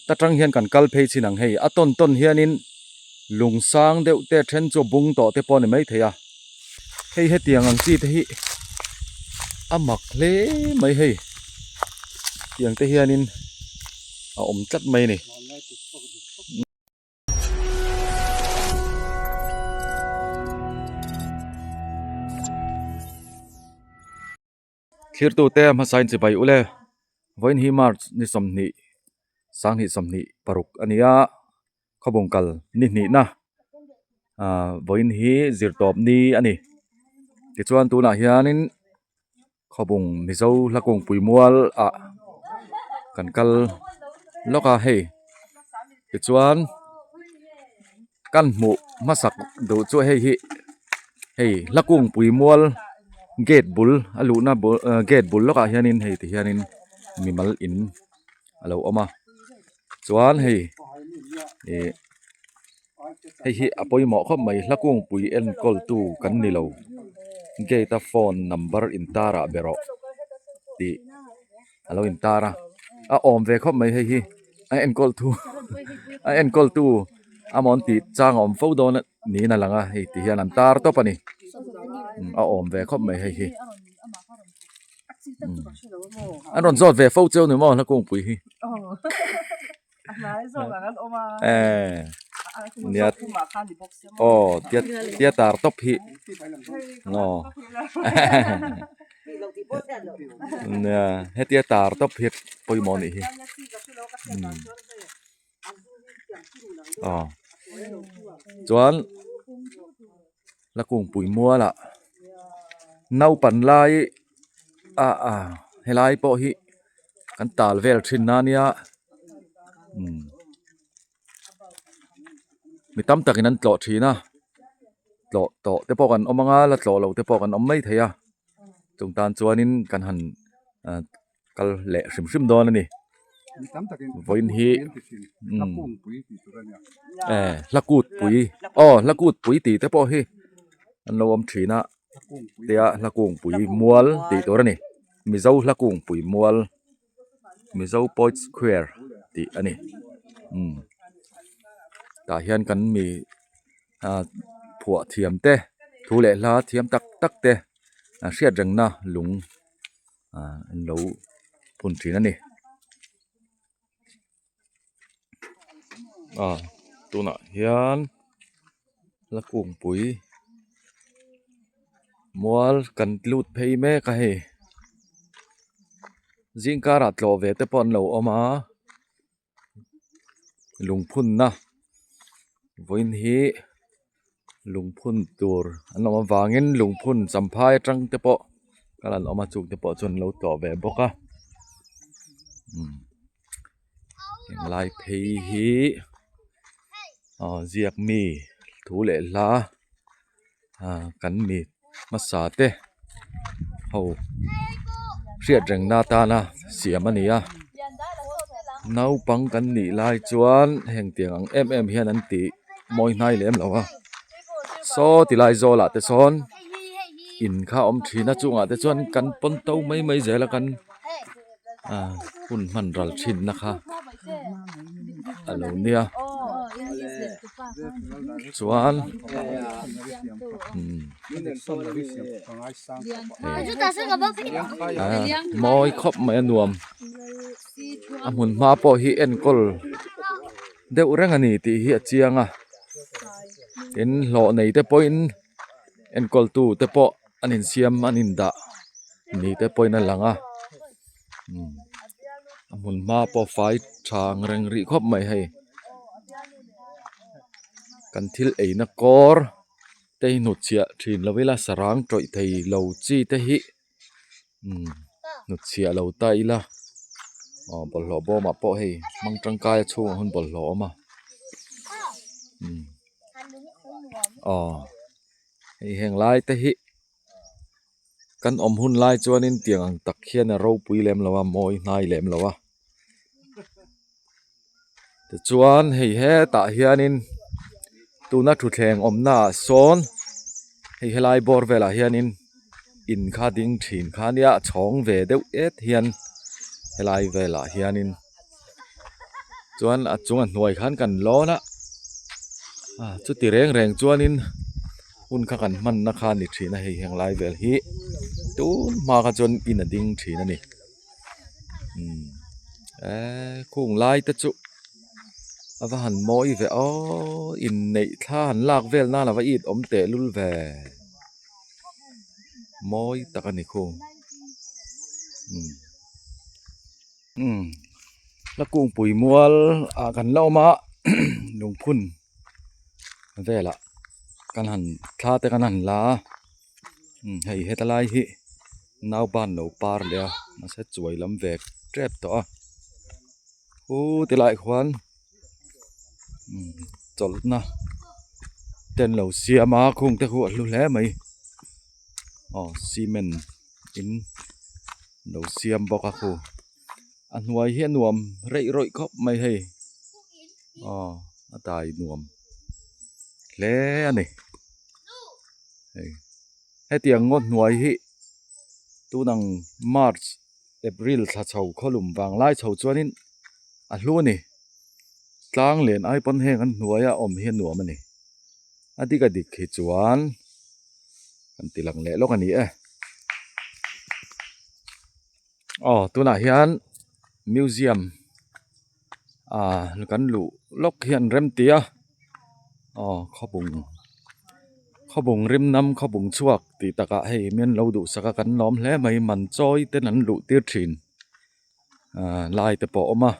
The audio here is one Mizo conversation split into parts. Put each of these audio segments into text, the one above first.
Ta tang hian kan kal phei chin ang hei a tawn tawn hianin lung sang deuh te then chu a bung tawh te pawh a ni maithei a hei hetiang ang chi te hi a mak hle mai hei tiang te hianin a awm tlat mai a ni. Thirtute hmasain chibai ule vawiin hi March ni 20 sanghnih 26 a ni a khawbung kal ni hnihna ah vawiin hi zirtawp ni a ni tichuan tunah hianin khawbung Mizo hla kungpui mual ah kan kal lawk a hei tichuan kan hmuh hmasak duh chu hei hi hei hla kungpui mual gate bul a luhna bul ah gate bul lawkah hianin hei ti hianin mimal in a lo awm a chuan hei ih hei hi a pawimawh khawp mai hla kungpui enkawl tu kan ni lo gate a phone number intar ah ber rawh tih a lo intar a a awm ve khawp mai hei hi a enkawl thu a enkawl tu amawn tih chang a awm fo dawn niin a lang a hei ti hian an tar tawp a ni a awm ve khawp mai hei hi an rawn zawt ve fo cheu ni maw hla kungpui hi. Nia aw tia tia tar tawp hi aw nia hetia tar tawp hi pawimawh anih hi aw chuan la kungpui mualah naupan lai ah ah helai pawh hi kan tal vel thin na nia umm mi tam takin an tlawh thin a tlawh tawh te pawh kan awm ang a la tlawh loh te pawh kan awm mai thei a chung tan chuanin kan han ah kal leh hrim hrim dawn a ni vawiin hi umm eh hla kut pui aw hla kut pui tih te pawh hi an lo awm thin a tia hla kungpui mual tih tur a ni. Mizo hla kungpui mual Mizo Poet Square tih a ni umm tah hian kan mi ah phuah thiam te thu leh hla thiam tak tak te a hriat rengna lung ah an lo phun thin a ni ah tunah hian hla kungpui mual kan lut phei mek a hei zing karah tlawh ve te pawh an lo awm a lungphunna vawiin hi lungphun tur an awm avangin lungphun champhai atang te pawh kal an awm a chung te pawh chuan an lo tlawh ve bawk a umm henglai phei hi aw ziak mi thu leh hla ah kan mi hmasa te ho hriat reng na atana siam a ni a naupang kan nih lai chuan heng tiang ang em em hian an tih mawi hnai lem lo a saw ti lai zawlah te sawn in kha a awm thin a chungah te chuan kan pawn to mai mai zel a kan ah hun hman ral thin na kha a lo nia chuan umm hei mawi khawp mai a nuam a hmun hma pawh hi enkawl deuh reng a ni tih hi a chiang a tin hlawh nei te pawhin enkawl tu te pawh an insiam an indah ni te pawhin a lang a umm a hmun hma pawh fai tha ang reng rih khawp mai hei kan thil eina kawr te hi hnutchhiah thin lo ila sarang tawih thei lo chi te hi umm hnutchhiah lo ta ila aw bawlhhlawh bawmah pawh hei hmang tangkai a chhungah hun bawlhhlawh a awm a umm aw hei heng lai te hi kan awm hun lai chuanin tiang ang tak hian a ropui lem lo a mawi hnai lem lo a tichuan hei hetah hianin tuna thutthleng awmna ah sawn hei helai bawr velah hianin in kha ding thin kha ania a chhawng ve deuh et hian helai velah hianin. Chuan a chung a hnuai khan kan lawn a ah chuti reng reng chuanin hun kha kan hmanna kha a ni thin a hei heng lai vel hi tun hma kha chuan in a ding thin a ni umm eee khung lai te chu a va han mawi ve aww inneih thla han lak vel nan a va it awm teh lul ve mawi tak a ni khung umm. Umm la kungpui mual ah kan la awm a lungphun velah kan han thla te kan han la a umm hei heta lai hi nauban lo par leh a mahse chuai lam ve tep tawh a u ti lai khuan umm chawlhna te an lo siam a khung te khu a hlu hle mai aw cement in lo siam bawk a khu a hnuai hi a nuam reih rawih khawp mai hei aw a dai nuam hle a ni hei hetiang ngaw hnuai hi tunang march april thla chho khawlum vang lai chho chuanin a hlu a ni tlang len ai pawn heng an hnuaia awm hi a nuam a ni a dik a dik hi chuan. Kan ti lang leh lawk a ni e. Aw tunah hian museum ah kan luh lawk hian rem ti a aw khawbung khawbung rim nam khawbung chhuak tih takah hei min lo duhsak a kan lawm hle mai man chawi ten an luh tir thin ah lai te pawh a awm a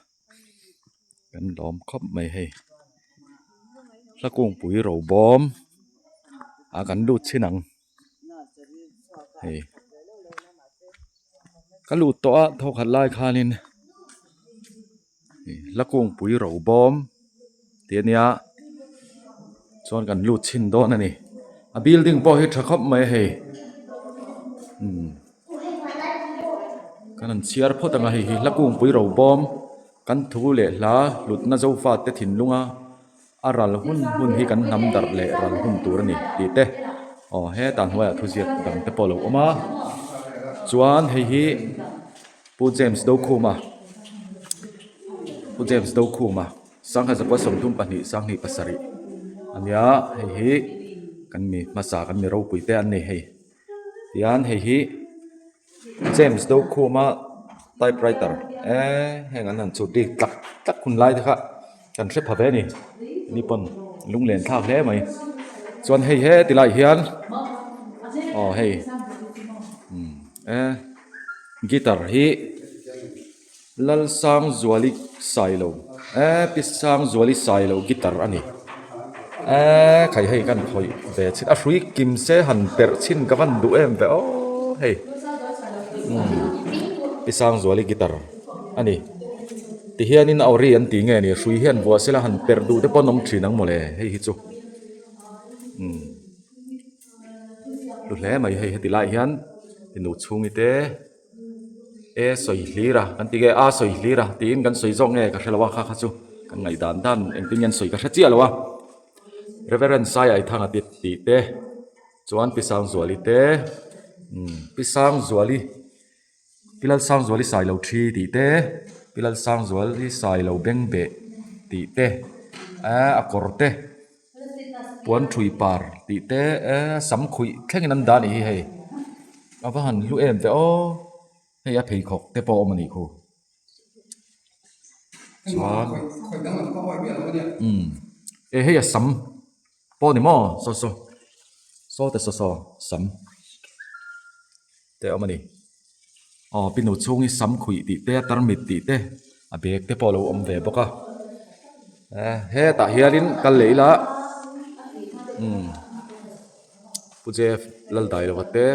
kan lawm khawp mai hei hla kungpui ro bawm ah kan lut chhin ang hei ka lut tawh a thawkhat lai khanin hla kungpui ro bawm tih a nia chuan kan lut chhin dawn a ni a building pawh hi tha khawp mai a hei umm. Kan han chhiar phawt ang a hei hi hla kungpui ro bawm kan thu leh hla hlutna zofa te thinlunga a ral hun hun hi kan hnam darh leh ral hun tur a ni tih te aw hetah hnuaiah thuziak dang te pawh a lo awm a chuan hei hi Pu James Dokhuma Pu James Dokhuma Sangha zakua 32 27 a nia hei hi kan mi hmasa kan mi ropui te an ni hei. Tihian hei hi James Dokhuma typewriter eee heng an han chhut bik tlak tlak hun lai te kha kan hre pha ve a ni ni pawn lunglen thlak hle mai chuan hei he ti lai hian aw hei umm e guitar hi Lalsangzuali Sailo eee pi Sangzuali Sailo guitar a ni eee khai hei kan khawih ve chhin a hrui kim se han perh chhin ka van duh em ve aw hei umm pi Sangzuali guitar a ni tihianin a ori an tih nge ni hrui hian vuah sela han perh duh te pawh an awm thin ang mawle hei hi chu umm hlu hle mai hei heti lai hian nu chhungi te. E sawi hlir a kan ti nge a sawi hlir a tiin kan sawi zawk nge ka hre lo a kha kha chu kan ngaih dan dan engtin nge an sawi ka hre chiah lo a Reverend Sai Aithanga te tih te chuan Pi Sangzuali te umm Pi Sangzuali Pi Lalsangzuali Sailo thi tih te Pi Lalsangzuali Sailo Bengbeh tih te eh a kawr te. Puan thui par tih te eee sam khuih thlengin an dah a nih hi hei a va han hlu em ve aw hei a pheikhawk te pawh a awm a nih khu chuan umm eh hei a sam pawh a ni maw saw saw saw te saw saw sam te a awm a ni aw pi nu chhung hi sam khuih tih te a tarmit tih te a bag te pawh a lo awm ve bawk a eh hetah hianin kal leh ila umm pu jeff Laldailova te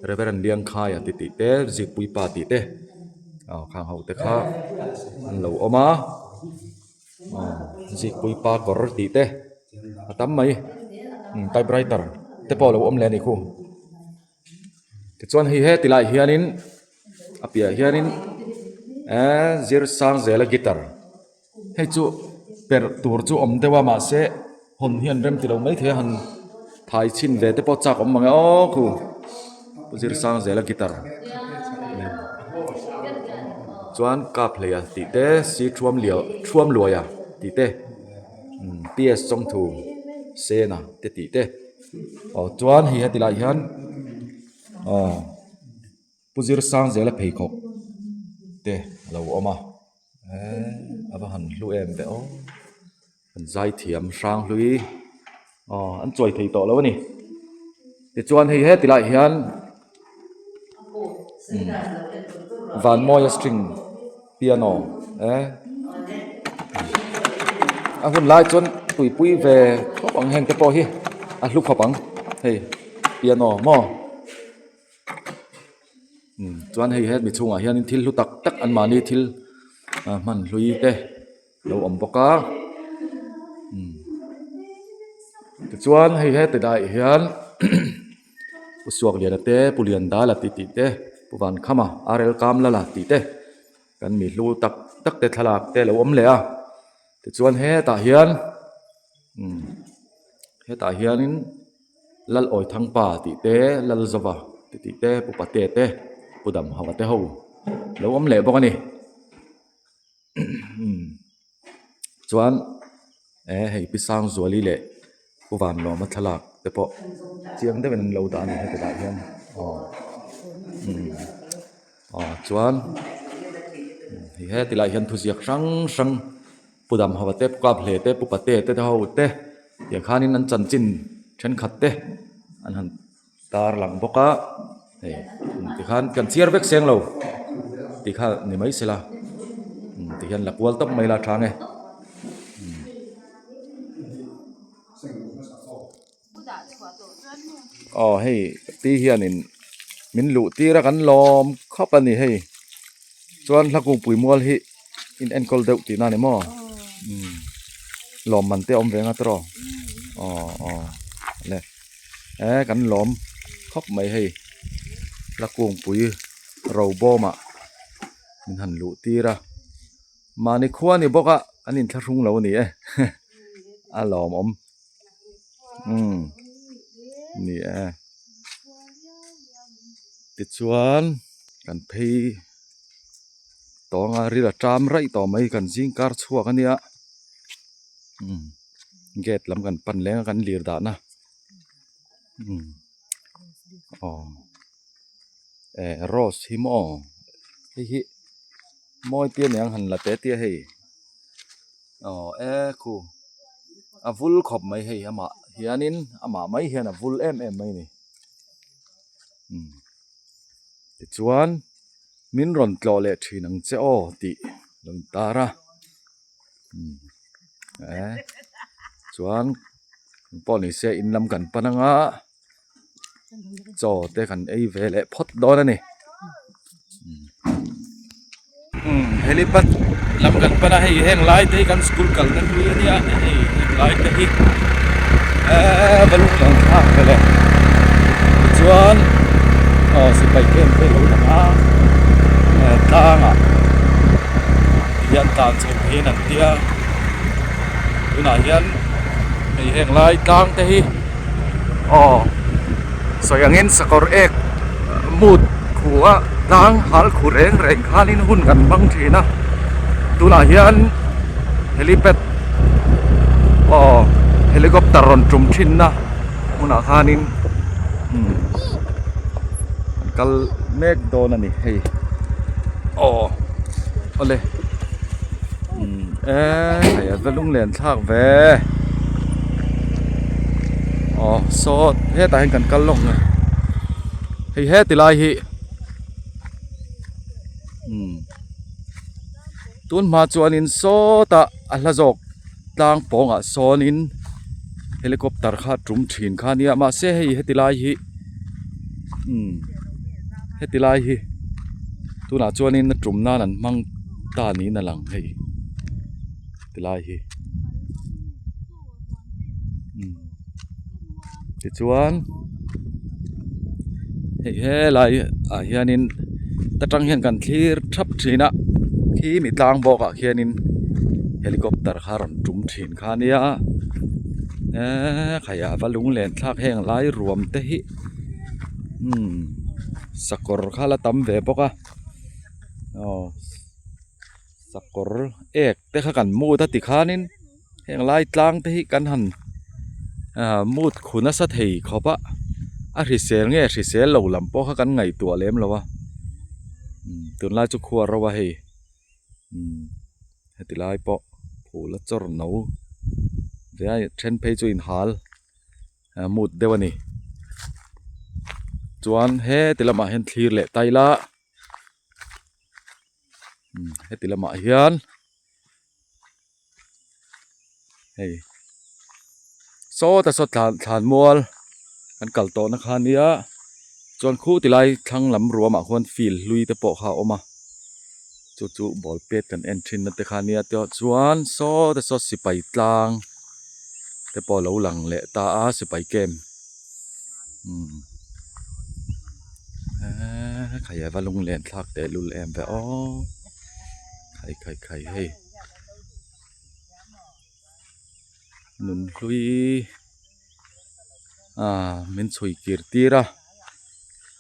Reverend Liangkhaia te tih te Zikpuipa tih te aw khang ho te kha an lo awm a aw Zikpuipa kawr tih te a tam mai typewriter te pawh a lo awm leh a ni khu. Tichuan hei heti lai hianin a piahah hianin eee zir sang zela guitar hei chu perh tur chu awm deuh a mahse hawn hi an rem tilo maithei a han thai chhin ve te pawh chak awm mang e aw khu zir sang zela guitar. chuan Kaphleia tih te si thuam liau thuam luaia tih te umm P S Chawngthu Sena te tih te aw chuan hei heti lai hian aw Pu Zirsangzela pheikhawk te a lo awm a eee a va han hlu em ve aw an zai thiam hrang hlui aw an chawi thei tawh lo a ni tichuan hei heti lai hian Vanmawia string piano eh a hun lai chuan tuipui ve khawp ang heng te pawh hi a hlu khawp ang hei piano maw. Umm chuan hei hemi chhungah hianin thil hlu tak tak anmahni thil ah hman hlui te lo awm bawk a umm tichuan hei heti laiah hian Pu Suakliana te Pu Liandala tih tih te Pu Vankhama R L Kamlala tih te kan mi hlu tak tak te thlalak te lo awm leh a tichuan hetah hian umm hetah hianin. Lalawi Thangpa tih te Lalzova te tih te Pu Pate te Pu Damhauha te ho lo awm leh bawk a ni chuan eh hei Pi Sangzuali leh Pu Vanlawma thlalak te pawh chiang deuhin an lo dah a ni heti lai hian aw aw chuan hei heti lai hian thuziak hrang hrang. Pu Damhauha te, Pu Kaphle te, Pu Pate te te ho te tiang khanin an chanchin thenkhat te an han tar lang bawk a hei tikhan kan chhiar vek seng lo tih kha ni mai se la tikhian la kual tawp mai la tha nge. Aw hei pi hianin min luh tir a kan lawm khawp a ni hei chuan hla kungpui mual hi in enkawl deuh tihna a ni maw umm lawm man te a awm ve anga tiraw aw aw le e kan lawm khawp mai hei hla kungpui ro bawmah min han luh tir a mahni khua a ni bawk a an inthlahrung lo a ni e a lawmawm. Umm ni e tichuan kan phei tawng a ril a ṭam raih tawh mai kan zing kar chhuak a nia umm gate lam kan pan leng a kan lir dahna umm aw eh rose hi maw hei hi mawi te aniang han la te te a hei aw e khu. A vul khawp mai hei amah hianin amah mai hian a vul em em mai a ni umm tichuan min rawn tlawh leh thin ang che aw tih a lo intar a umm eh chuan engpawh ni se in lam kan pan anga chaw te kan ei ve leh phawt dawn a ni. Umm helipad lam kan pan a hei heng lai te hi kan school kal na hlui a nia hei heng lai te hi eee va lung lo thlak ve le tichuan aw sipai camp te a lo lang a tlangah tihian tlan chho pheiin an tia tunah hian hei heng lai tlang te hi. Aw sawi angin sakawr ek mut khu a tlang hal khu reng reng khanin hun kan hmang thin a tunah hian helipad aw helicopter rawn tum thin na hmunah khanin umm an kal mek dawn a ni hei aw awle umm eee hei a va lunglen thlak ve. Aw saw hetah hian kan kal lawk a hei heti lai hi umm tun hma chuanin sawtah a hla zawk tlang pawngah sawnin helicopter kha a tum thin kha ania mahse hei heti lai hi umm heti lai hi tunah chuanin a tum nan an hmang ta niin a lang hei tilai hi. Tichuan hei helai ah hianin ta tang hian kan thlir thap thin a khi mi tlang bawk ah khianin helicopter kha a rawn tum thin kha a nia eee khai a va lunglen thlak heng lai ruam te hi umm sakawr kha la tam ve bawk a aw. Sakawr ek te kha kan mut a tikhanin heng lai tlang te hi kan han ah mut khu nasa thei khawp a a hrisel nge hrisel lo lam pawh kha kan ngaihtuah lem lo a tunlai chu khua ro a hei heti lai pawh phul a chawr no ve a then phei chu inhal mut deuh a ni chuan heti lamah hian thlir leh ta ila. Heti lamah hian hei sawta saw thlan thlan mual kan kal tawhna kha ania chuan khu ti lai thlang lam ruamah khuan field hlui te pawh kha a awm a chu chu ball pet kan en thin na te kha ania chuan sawta saw sipai tlang te pawh a lo lang leh ta a sipai camp. Eee khai a va lunglen thlak teh lul em ve aw khai khai khai hei nunhlui ah min chhui kir tir a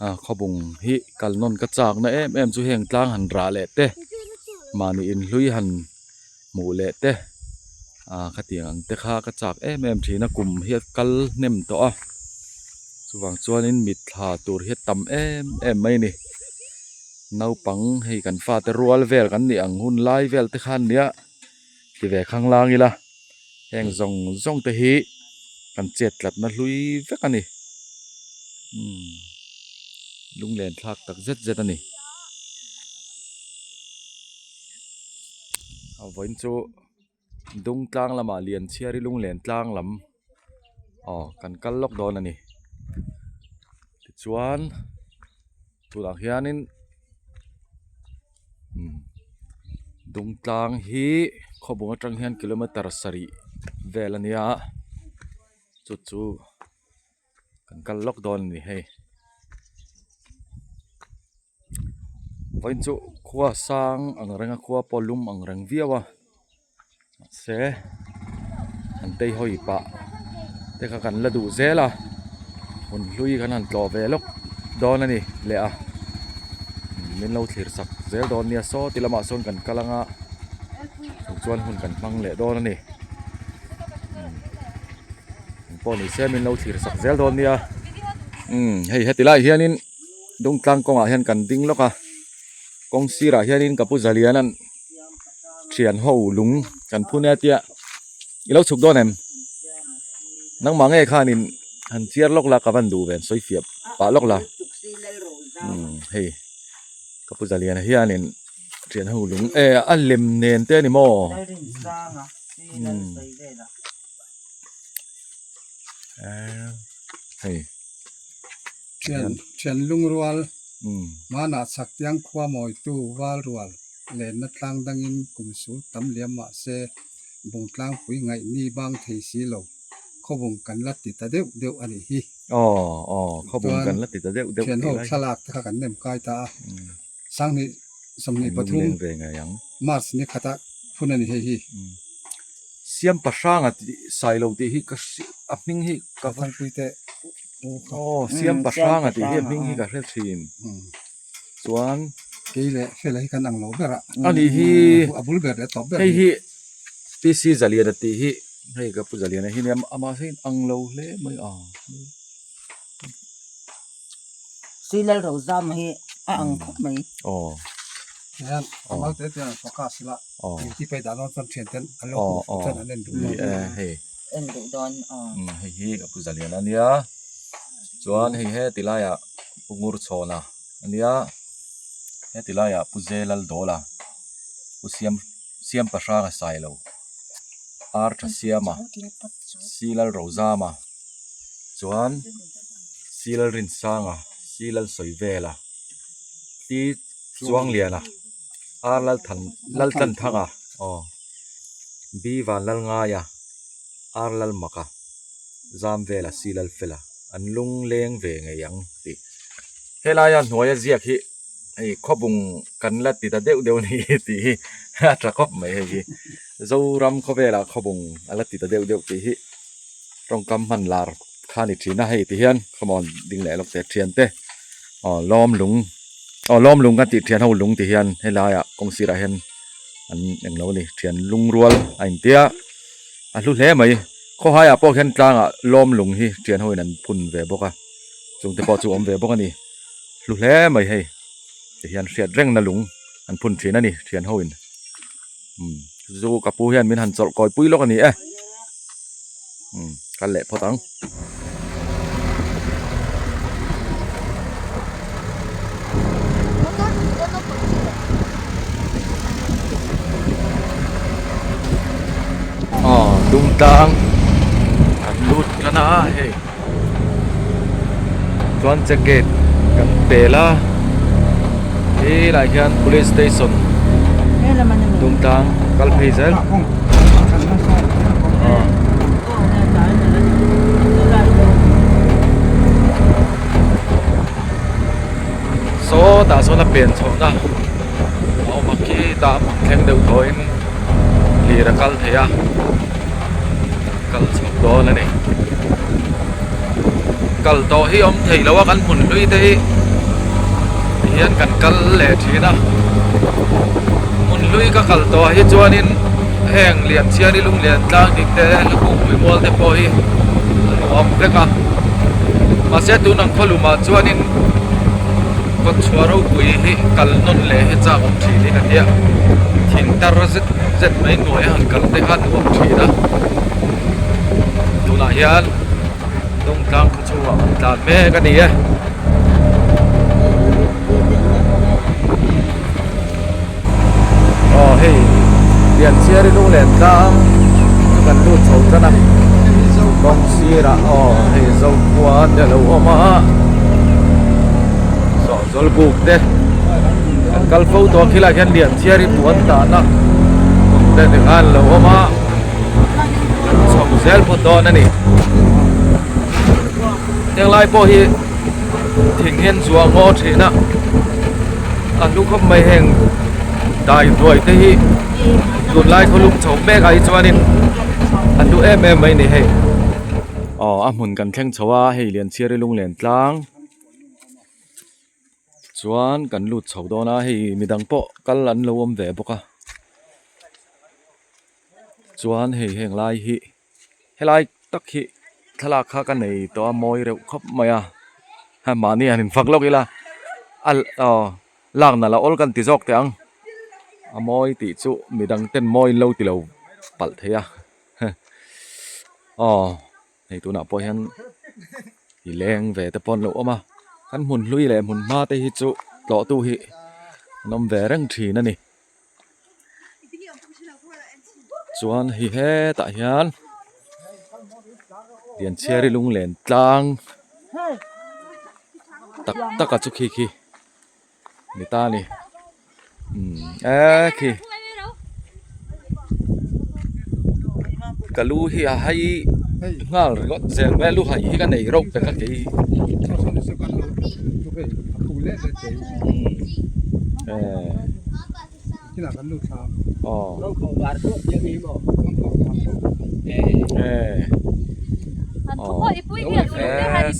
ah khawbung hi kal nawn ka chak na em em chu heng tlang han rah leh te mahni inhlui han hmuh leh te ah khatiang ang te kha ka chak em em thin a kum hi a kal hnem tawh a chuvang chuanin mitthla tur hi a tam em em mai a ni naupang hei kan fate rual vel kan nih ang hun lai vel te khan nia ti ve khang lang ila heng zawng zawng te hi kan chet tlatna hlui vek a ni umm lunglen thlak tak zet zet a ni. A vawiin chu dung tlang lamah lian chhiar i lunglen tlang lam aw kan kal lawk dawn a ni tichuan tunah hianin umm dung tlang hi khawbung atang hian kilometer sarih vel a nia chu chu. Kan kal lawk dawn a ni hei vawiin chu khua sang ang reng a khua pawh lum ang reng viau a mahse an tei hawi pah te kha kan la duh zel a hun hlui kan han tlawh ve lawk dawn a ni leh a min lo thlir sak zel dawn nia saw ti lamah sawn kan kal ang a chuan hun kan hmang leh dawn a ni. Pawh ni se min lo thlir sak zel dawn nia umm hei heti lai hianin dungtlang kawngah hian kan ding lawk a kawng sirah hianin ka pu zalian an thian ho lung kan phun e tia i lo chhuk dawn em nangmah nge khanin han chiar lawk la ka van duh ve an sawi fiah pah lawk la umm hei ka pu zaliana hianin thian ho lung e a lem nen te a ni maw umm. Hei Thian thian lungrual hmanah chhak tiang khua mawitu val rual lenna tlang dangin kum sul tam liam mah se bung tlangpui ngaih ni bang thei si lo khawbung kan la ti ta deuh deuh a nih hi. Aw aw khawbung kan la ti ta deuh deuh Thian ho thlalak te kha kan nem kai ta a Sanghnih 23 March ni khata phun a ni hei hi. Siam Pahranga tih Sailo tih hi ka a hming hi ka va Thangpui te u kha. Aw Siam Pahranga tih hi a hming hi ka hre thin. Chuan Kei leh Fela hi kan ang lo ber a. A nih hi A bul ber leh tawp ber hei hi PC Zaliana tih hi hei ka pu Zaliana hi nia amah hi ang lo hle mai a. Suilal Rozam hi a ang khawp mai. Aw. Hian a mal te te an focus la. Aw. Duty pay dah dawn chuan thian ten an lo hmuh fuh chuan an en duh dawn. Ni e hei. En duh dawn aw. Umm hei hi ka pu Zalian a nia. Chuan hei heti laiah Pu Ngurchhawna a nia. Heti laiah Pu Zelal Dawla Pu Siam Siam Pahranga Sailo Ar Tha Siama Silal Rozama. Chuan Sil Rinsanga, Sil Lalsawivela, Ti Chuangliana, Ar Lalthan Laltlanthanga aw, B Vanlalngaia, Ar Lalmaka, Zamvela, Sil Lalfela an lung leng ve ngei ang tih. Helaia hnuaia ziak hi hei khawbung kan la ti ta deuh deuh a ni tih hi a tha khawp mai hei hi. Zoram khawvelah khawbung a la ti ta deuh deuh tih hi. Tawngkam hman lar kha ni thin a hei ti hian khawmawn ding leh lawk teh thian te aw lawm lung aw lawm lung kan tih thian ho lung ti hian helaiah kawng sirah hian An englo a ni thian lungrual a intia a hlu hle mai khawhaiah pawh khian tlangah lawm lung hi thian ho in an phun ve bawk a chungte pawh chu a awm ve bawk a ni hlu hle mai hei tihian hriat reng na lung an phun thin a ni thian ho in umm chu ka pu hian min han chawlh kawi pui lawk a ni e umm kal leh phawt ang. Aw dungtlang kan lut tan a hei chuan check gate kan pel a helai hian police station dungtlang kal phei zel. Saw tah sawn a pen chhohna a awm a khi tah a hmun thleng deuh tawhin lir a kal thei a kal chho dawn a ni kal tawh hi awm thei lo a kan hmun hlui te hi tihian kan kal leh thin a hmun hlui ka kal tawh ah hi chuanin heng Lianchhiari Lunglian tlang dik te Hlakungpui mual te pawh hi a nuam vek a mahse tun ang khawlumah chuanin kawtchhuah ropui hi kal nawn leh hi chak awm thin in a nia thing tar zet zet mai hnuai a han kal te kha nuam thin a tunah hian Dawngtlang khaw chhungah kan tlan mek a ni e. Aw hei Lianchhiari lunglen tlang chu kan lut chho tan a kawng sirah aw hei Zokhua te a lo awm a saw Zawlbuk te kan kal fo tawh a khilaiah khian Lianchhiari puan tahna hmun te tikhan a lo awm a kan chho zel phawt dawn a ni henglai pawh hi. Thing hian zuah ngaw thin a a hlu khawp mai heng dai hnuai te hi tunlai khawlum chho mek ah hi chuanin a hlu em em mai a ni hei aw a hmun kan thleng chho a hei Lianchhiari lunglen tlang chuan kan lut chho dawn a hei midang pawh kal an lo awm ve bawk a chuan hei heng lai hi. Helai tak hi thlalak kha ka nei tawh a mawi reuh khawp mai a ha mahni han infak lawk ila a aw lak nalh a awl kan ti zawk teh ang a mawi tih chu midang ten mawi in lo ti lo palh thei a aw hei tunah pawh hian i leng ve te pawh an lo awm a kan hmun hlui leh hmun hma te hi chu tlawh tu hi an awm ve reng thin a ni. Chuan hei hetah hian Lianchhiari lunglen tlang tak tak a chu khi khi ni ta a ni umm e khi ka lu hi a hai nghal ringawt zel mai a lu hai hi ka nei reuh pek a kei.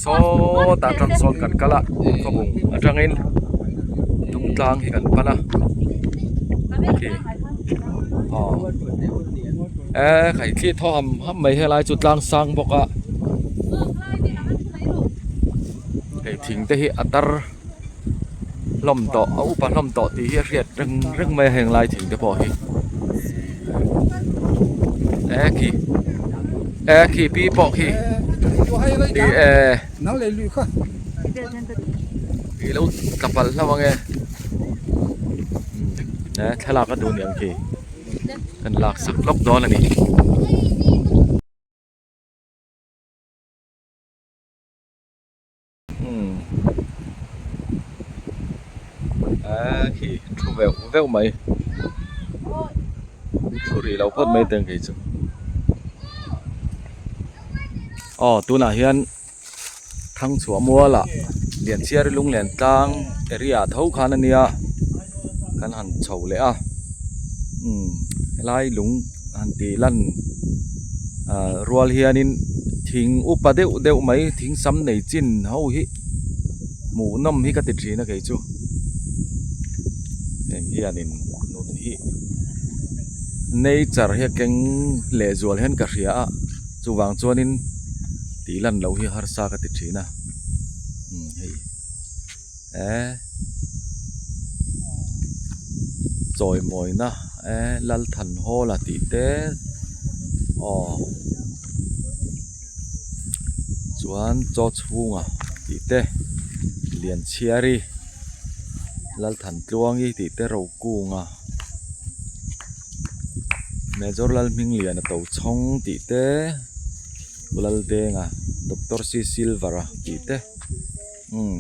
Sawtah tang sawn kan kal a khawbung atangin dungtlang hi kan pan a khi aw e khai thli thaw ham ham mai helai chu tlang sang bawk a hei thing te hi a tar. hlawm tawh a upa hlawm tawh tih hi a hriat reng reng mai a heng lai thing te pawh hi e khi e khi pi pawh khi ti e i lo tla palh hlauh ang e e thlalak a duh ni ang khi kan lak sak lawk dawn a ni. Umm a khi thu veuh veuh mai thu rih loh phawt mai teng kei chu aw tunah hian Thangchhuah mualah Lianchhiari Lunglen tlang area ah tho khan a nia kan han chho leh a umm helai lung han tih lan ah rual hianin thing upa deuh deuh mai thing sam nei chin ho hi hmuh nawm hi ka ti thin a kei chu heng hianin nun hi. Nature hi a keng leh zual hian ka hria a chuvang chuanin tih lan loh hi harsa ka ti thin a umm hei eh chawimawina eh Lalthanhawla tih te aw chuan chaw chhunga tih te Lianchhiari Lalthantluangi tih te Rokunga. Major Lalhmingliana Tochhawng tih te Pu Laldenga Doctor C Silver-a tih te umm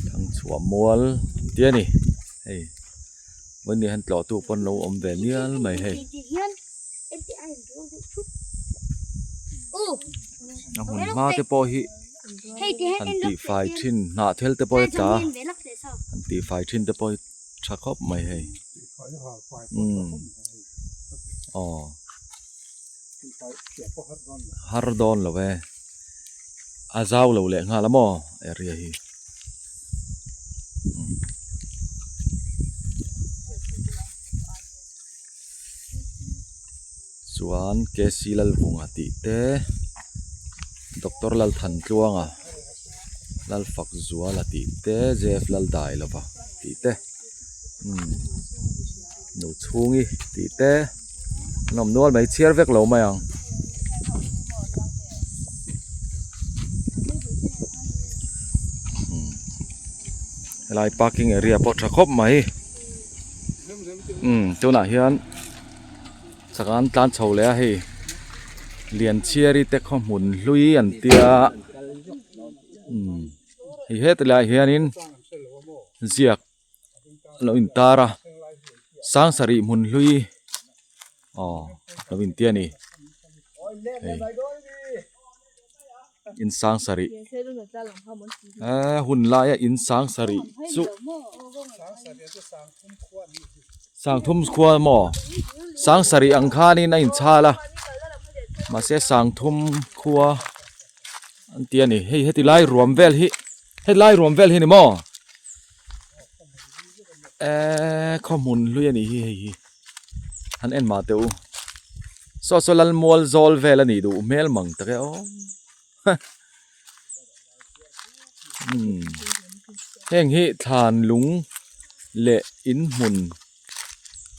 Thangchhuah mual an ti a ni hei vawiin hian tlawhtu pawn lo awm ve mial mai hei a hmun hma te pawh hi. Han tihfai thin hnah thel te pawh hi tla han tihfai thin te pawh hi tha khawp mai hei umm aw har dawn lo e a zau lo leh nghal a maw area hi. Chuan KC Lalvunga tih te Doctor Lalthantluanga Lalfakzuala tih te Jeff Laldailova tih te umm Nuchhungi tih te an awm nual mai chhiar vek lo mai ang. Helai parking area pawh tha khawp mai umm tunah hian. Chak an tlan chho leh a hei Lianchhiari te khaw hmun hlui an tia umm hei heti laiah hianin ziak a lo intar a Sangsarih hmun hlui aw a lo inti a ni hei. In sang sarih eh hun laia in sang sarih chu sang thum khua maw sang sarih ang khanin a inchhal a mahse sang thum khua an ti a ni hei heti lai ruam vel hi heti lai ruam vel hi ni maw eh khaw hmun hlui a nih hi hei hi. Han en mah teh u saw saw lal mual zawl vel a nih duh hmel mang tak e aw umm heng hi thlan lung leh in hmun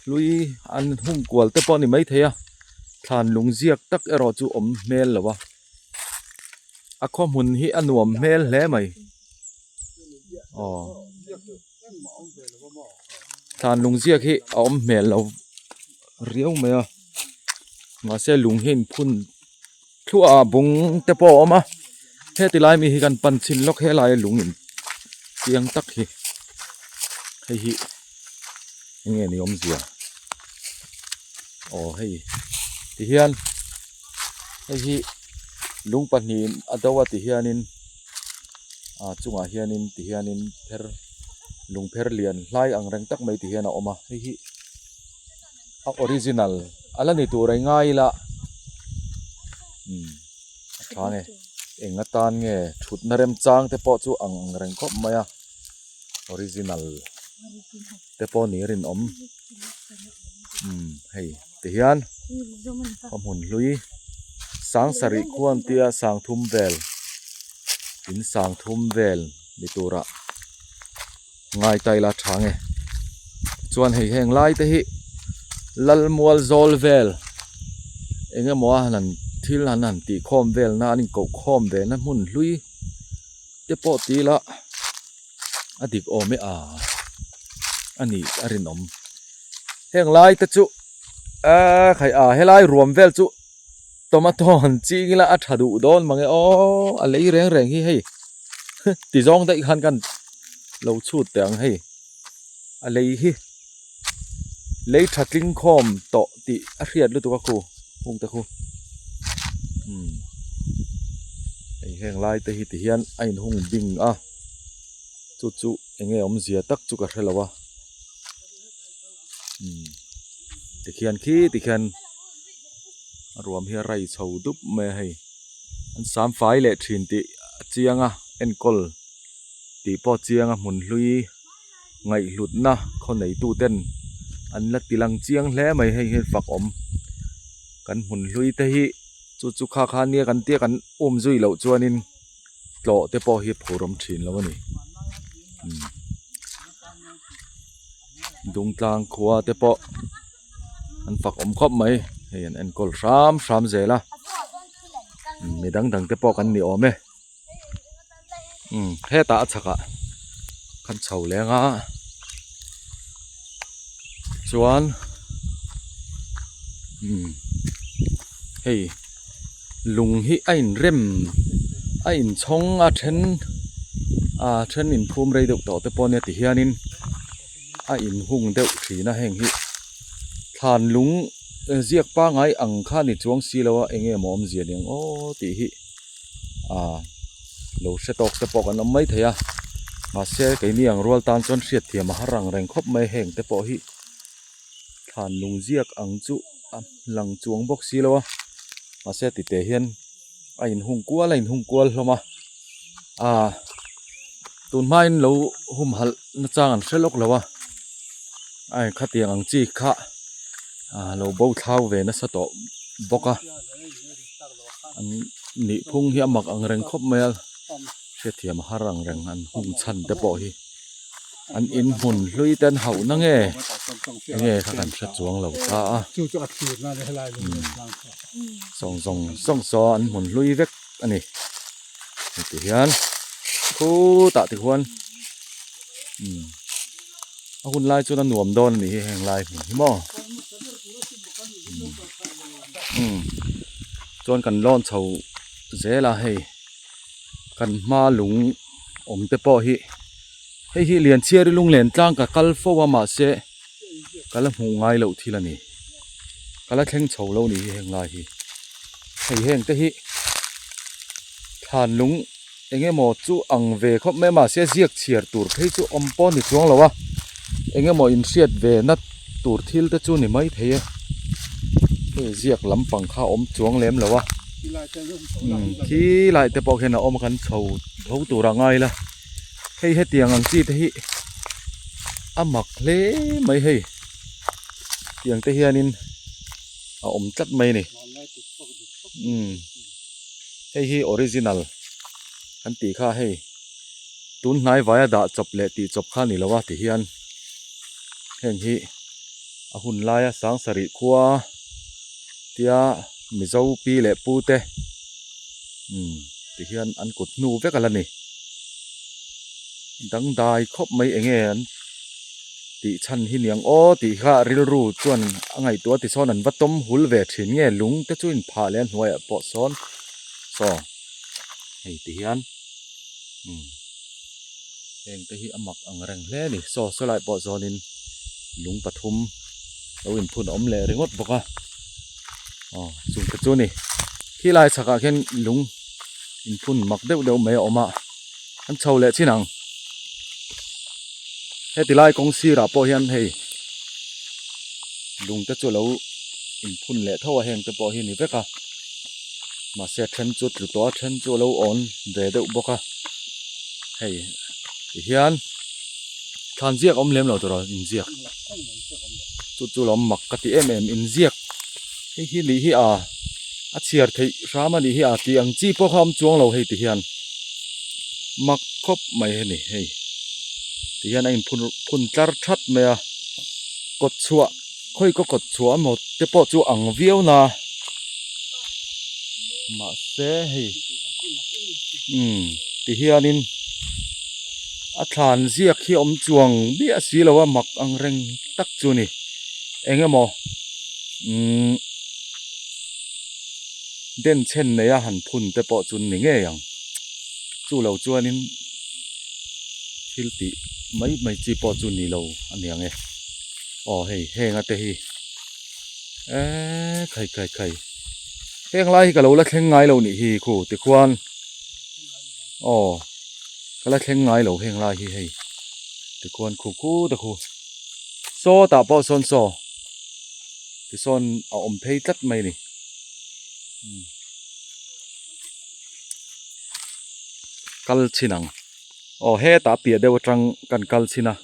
hlui an hung kual te pawh a ni maithei a thlan lung ziak tak erawh chu awm hmel lo a a khaw hmun hi a nuam hmel hle mai aw. Thlan lung ziak hi a awm hmel lo riau mai a mahse lung hi a inphun thluah a bung te pawh a awm a heti lai mi hi kan pan chhin lawk helai a lung in chiang tak hi hei hi eng nge ni awmzia aw hei tihian hei hi lung pahnih a do a ti hianin ah chungah hianin ti hianin pher lung pher lian hlai ang reng tak mai ti hian a awm a hei hi a original a la ni tur a ngai ila umm a tha nge eng atan nge thutna remchang te pawh chu ang reng khawp mai a original te pawh ni a rinawm umm hei ti hian khaw hmun hlui sang sarih khuan tia sang thum vel in sang thum vel ni tura ngai ta ila tha nge chuan hei heng lai te hi lalmual zawl vel eng emaw a han thil an han tih khawm vel na an inkoh khawm ve na hmun hlui te pawh ti ila a dik awm e a a nih a rinawm heng lai te chu eee khai a helai ruam vel chu tomato han ching ila a tha duh dawn mange aw a lei reng reng hi hei ti zawng daih khan kan lo chhut teh ang hei a lei hi lei tha tling khawm tawh tih a hriat lutuk a khu hung te khu umm hei heng lai te hi ti hian a inhung bing a chu chu eng nge awmzia tak chu ka hre lo a umm tikhian khi tikhian a ruam hi a rai chho dup mai a hei an sam fai leh thin tih a chiang a enkawl tih pawh a chiang a hmun hlui. Ngaihhlutna khaw neitu ten an la ti lang chiang hle mai hei hi fak awm kan hmun hlui te hi chu chu kha kha nia kan tia kan um zui loh chuanin tlawh te pawh hi phur awm thin lo a ni Dungtlang khua te pawh an fak awm khawp mai hei an enkawl hram hram zel a mi dang dang te pawh kan ni awm e. Umm hetah a chhakah kan chho leng a chuan umm hei lung hi a inrem a inchhawng a then a then inphum rei deuh tawh te pawh ania tihianin a inhung deuh thin a heng hi thlan lung ziak pangai ang kha ni chuang si lo a eng nge maw awmzia ni ang aw tih hi. ah lo hre tawk te pawh kan awm mai thei a mahse keini ang rual tan chuan hriatthiam a har ang reng khawp mai heng te pawh hi thlan lung ziak ang chu a lang chuang bawk si lo a mahse ti teh hian a inhung kual a inhung kual hlawm a ah tun hmain lo humhalh na chang an hre lawk lo a a khatiang ang chi kha ah lo bo thlau ve nasa tawh bawk a an nih phung hi a mak ang reng khawp mai a hriatthiam a har ang reng an hung chhan te pawh hi an in hmun hlui te an hauh na nge enge kha kan hre chuang lo ta a sawng zawng zawng saw an hmun hlui vek a ni heti hian khutah te khuan umm a hun lai chuan a nuam dawn a nih hi heng lai hmun hi maw umm chuan kan lawn chho zel a hei kan hma lung awm te pawh hi hei hi Lianchhiari lunglen tlang ka kal fo a mahse ka la hmuh ngai loh thil a ni ka la thleng chho lo ni hi heng lai hi hei heng te hi thlan lung eng emaw chu ang ve khawp mai a mahse ziak chhiar tur phei chu awm pawh a ni chuang lo a eng emaw inhriat ve na tur thil te chu ni mai thei e hei ziak lampang kha a awm chuang lem lo a umm khi lai te pawh khian a awm a kan chho tho tur a ngai la hei hetiang ang chi te hi a mak hle mai hei tiang te hianin a awm tlat mai a ni umm hei hi original kan tih kha hei tun hnai vaia dah chawp leh tih chawp kha a ni lo a ti hian heng hi a hun laia sang sarih khua tia mizo pi leh pu te umm ti hian an kut hnu vek a la ni dangdai khawp mai eng nge an tih chhan hi niang aw tih kha rilru chuan a ngaihtuah ti sawn an va tawm hul ve thin nge lung te chu inphah leh a hnuaiah pawh sawn saw hei ti hian umm heng te hi a mak ang reng hle a ni saw saw lai pawh zawnin lung pathum lo inphun a awm leh ringawt bawk a aw chung te chu a ni khilai chhakah khian lung inphun mak deuh deuh mai a awm a an chho leh chin ang heti lai kawng sirah pawh hian hei lung te chu alo inphun leh tho a heng te pawh hi a ni vek a mahse a then chu a tlu tawh a then chu alo awn ve deuh bawk a hei ti hian thlan ziak a awm lem lo tawh rawh inziak chu chu lo mak ka ti em em inziak hei hi nih hi a a chhiar theih hram a nih hi a tih ang chi pawh kha a awm chuang lo hei ti hian. Mak khawp mai a ni hei ti hian a inphun phun tlar that mai a kawt chhuah khawi ka kawt chhuah emaw te pawh chu ang viau na mahse hei umm ti hianin a thlan ziak hi a awm chuang miah si lo a mak ang reng tak chu a ni eng emaw umm. Denchhen neia han phun te pawh chu ni ngei ang. Chu lo chuanin thil tih mai mai chi pawh chu ni lo a ni ang e. Aw hei heng a te hi eee khai khai khai heng lai hi ka lo la thleng ngai lo nih hi khu tikhuan aw ka la thleng ngai lo heng lai hi hei tikhuan khu khu te khu sawtah pawh sawn saw. Tisawn a awm phei tlat mai a ni. Kal chin ang. Aw hetah piah deuh atang kan kal chin a.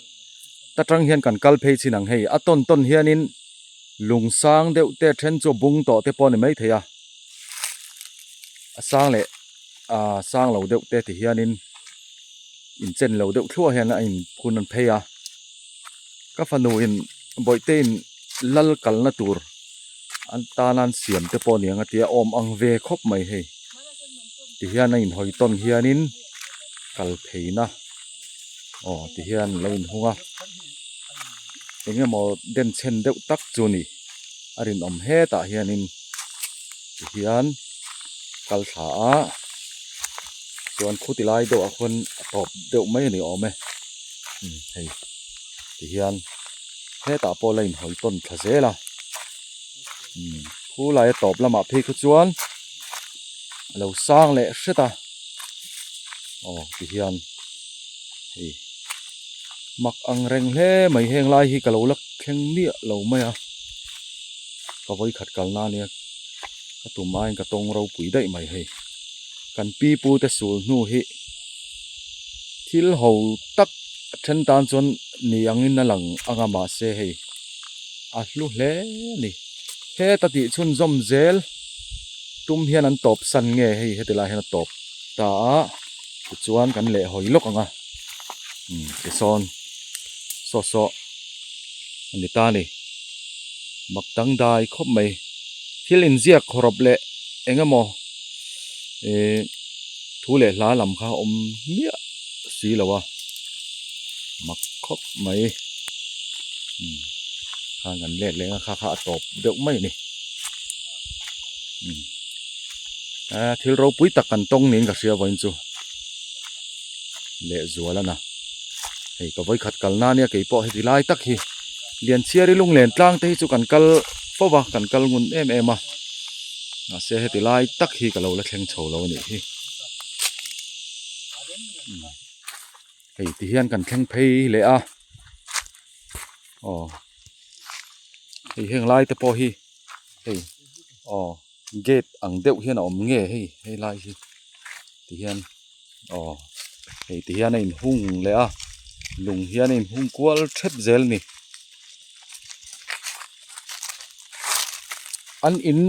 Ta tang hian kan kal phei chin ang hei a tawn tawn hianin lung sang deuh te then chu a bung tawh te pawh a ni maithei a a sang leh ah sang lo deuh te ti hianin inchen lo deuh thluah hian a in phun an phei a ka fanu in bawihte in lal kalna tur an tan an siam te pawh a ni ang a tia awm ang ve khawp mai hei ti hian a inhawi tawn hianin kal pheina. Aw ti hian lo inhung a eng emaw denchhen deuh tak chu ni a rinawm hetah hianin ti hian kal thla a chuan khuti lai deuh ah khuan a tawp deuh mai a ni awm e umm hei ti hian hetah pawh la inhawi tawn thla zel a umm khu laia tawp lamah phei kha chuan a lo sang leh hret a. Aw ti hian hei mak ang reng hle mai heng lai hi ka lo la thleng miah lo mai a ka vawikhat kalna ania ka tum aiin ka tawng ropui daih mai hei kan pi pu te sul hnu hi thil ho tak a then tan chuan ni angin a lang ang a mahse hei a hlu hle a ni heta tih chhunzawm zel. Tum hian an tawp san nge hei heti lai hian a tawp ta a tichuan kan leh hawi lawk ang a umm tisawn saw saw a ni ta a ni mak dangdai khawp mai thil inziak khawrawp leh eng emaw ihh thu leh hla lam kha a awm miah si lo a mak khawp mai umm khan kan let leh ang a kha kha a tawp deuh mai a ni. Umm thil ropui tak kan tawng niin ka hria vawiin chu lehzual a na hei ka vawikhat kalna ania keipawh heti lai tak hi Lianchhiari lunglen tlang te hi chu kan kal fo va kan kal ngun em em a mahse heti lai tak hi ka lo la thleng chho lo a nih hi hei ti hian kan thleng phei leh a aw. Hei heng lai te pawh hi hei aw gate ang deuh hian a awm nge hei hei lai hi ti hian aw hei ti hian a inhung leh a lung hian a inhung kual thep zel a ni an in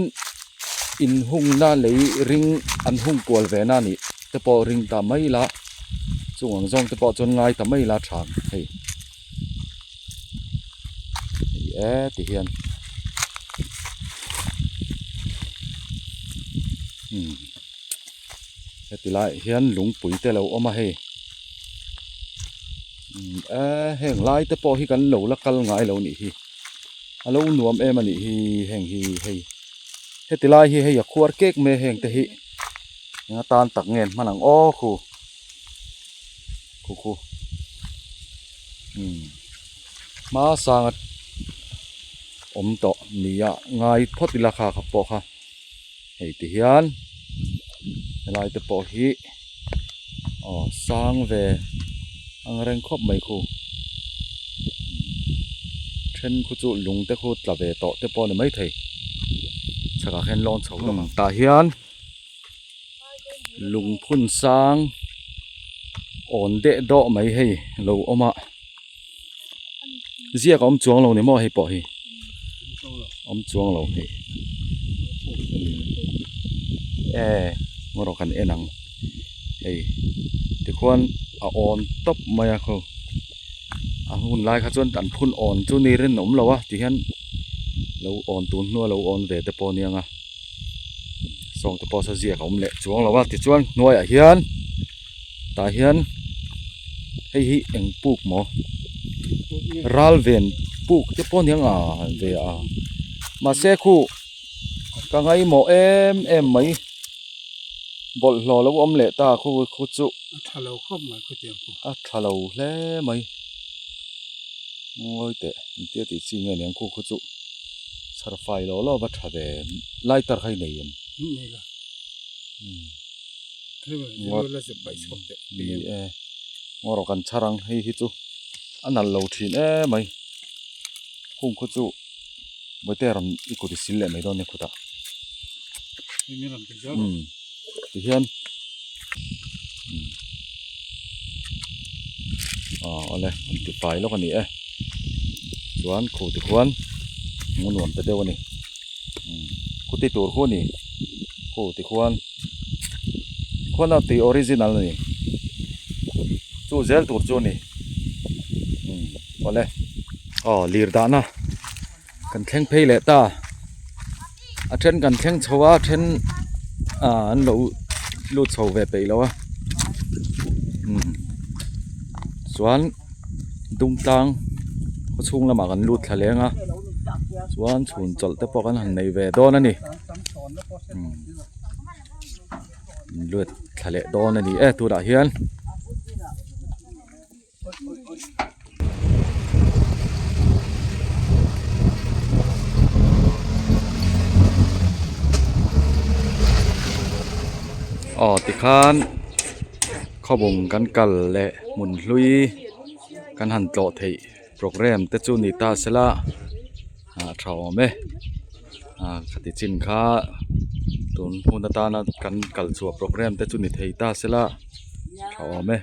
inhungna lei ring an hung kual ve na nih te pawh ring ta mai ila chung ang zawng te pawh chuan ngai ta mai ila tha ang hei. Ni e ti hian umm heti laiah hian lungpui te lo awm a hei umm e heng lai te pawh hi kan lo la kal ngai lo nih hi a lo nuam em a nih hi heng hi hei heti lai hi hei a khuar kek mai a heng te hi eng atan tak nge an hman ang aw khu. Khu khu umm hma sanga awm tawh nia ngai phawt ila kha kha pawh kha hei ti hian helai te pawh hi aw sang ve ang reng khawp mai khu then khu chu lung te khu tla ve tawh te pawh a ni maithei chhakah khian lawn chho lawk ang tah hian. Lungphun sang awn deh dawh mai hei lo awm a ziak a awm chuang lo ni maw hei pawh hi awm chuang lo hei e ngaw rawh kan en ang hei tikhuan a awn tawp mai a khaw a hun lai kha chuan an phun awn chu ni rinawm lo a tihian lo awn tun hnua lo awn ve te pawh a nia. Sawng te pawh saw ziak a awm leh chuang lo a tichuan hnuaiah hian tah hian hei hi eng puk maw ral ven puk te pawh aniang a ve a mahse khu ka ngaihmawh em em mai bawlhhlawh lo awm leh ta khu khu chu a tha lo khawp mai khutiang khu a tha lo hle mai ngawi teh engtia tih chi nge niang khu khu chu. Chhar fai lo lo va tha ve lighter kha i nei em? Nei lo. Ni e ngaw rawh kan chhar ang hei hi chu a nalh lo thin em mai hung khu chu bawihte rawn i kut i sil leh mai dawn nia khutah umm tihian umm aw awle an ti fai lawk a ni e. Chuan khu ti khuan hmuh nuam ta deuh a ni umm khuti tur khu a ni khu ti khuan khuan a tui original a ni chu zel tur chu a ni umm awle aw lir dahna kan thleng phei leh ta a then kan thleng chho a a then ah an lo lut chho ve peih lo a umm chuan dungtlang khaw chhung lamah kan lut thla leng a chuan chhun chawlh te pawh kan han nei ve dawn a ni umm lut thla leh dawn a ni e tunah hian. Aw tikhan khawbung kan kal leh hmun hlui kan han tlawh theih programme te chu ni ta sela ah tha awm e ah khati chin kha tun hun atana kan kal chhuah programme te chu ni thei ta sela tha awm e.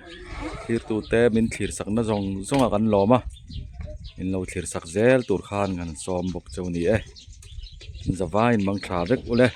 Thirtute min thlir sakna zawng zawng a kan lawm a min lo thlir sak zel tur khan kan sawm bawk cheu a ni e zavaiin mang tha vek ule.